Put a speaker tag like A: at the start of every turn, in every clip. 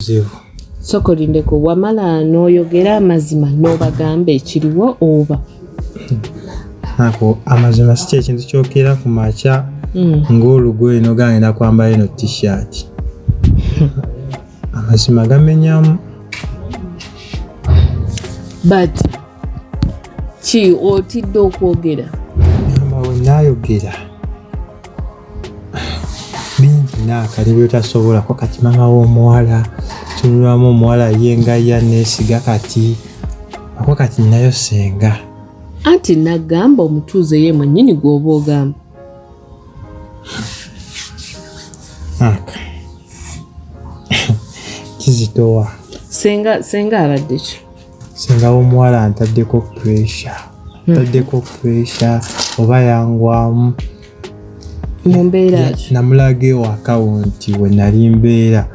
A: Buzibu.
B: Soko lindeko, wamala n'oyogera amazima n'obagamba ekiriwo oba?
A: Ako amazima si kyekintu kyokera ku makya ng'olugoye nogamba kwambala eno T-shirt. Amazima gamenyamu.
B: But ki otidde okwogera?
A: Gamba we naayogera bingi naakali byotasobolako. Kati maama w'omuwala tunulamu, omuwala ye nga ye aneesiga, kati ako kati nayo senga.
B: Anti nagamba omutuuze ye mwennyini gw'oba ogamba.
A: Aka kizitowa.
B: Senga abadde ki?
A: Senga w'omuwala ntaddeko pressure, ntaddeko pressure oba yangwamu.
B: Mu mbeera ki?
A: Namulaga ewakawo nti we nali mbeera,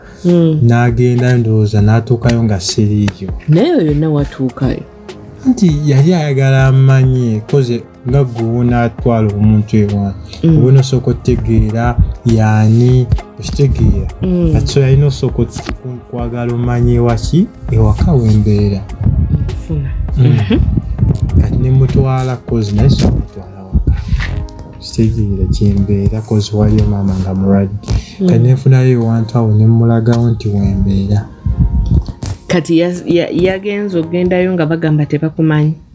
A: n'agenda ndowooza n'atuukayo nga siriiyo.
B: Naye oyo yonna watuukayo?
A: Nti yali ayagala amanye koze nga gwe naatwala omuntu ewa oba onosooka otegeera yaani, okitegeera? Kati so yalina osooka kwagala omanye ewaki, ewaka wembeera.
B: Nfuna.
A: Kati nemutwala kozi naye somutwala waka kitegeera kyembeera, kozi waliyo maama nga mulwadde. Kati nenfunayo ewantu awo nemulagawo nti wembeera.
B: Kati yagenze okugendayo nga bagamba tebakumanyi?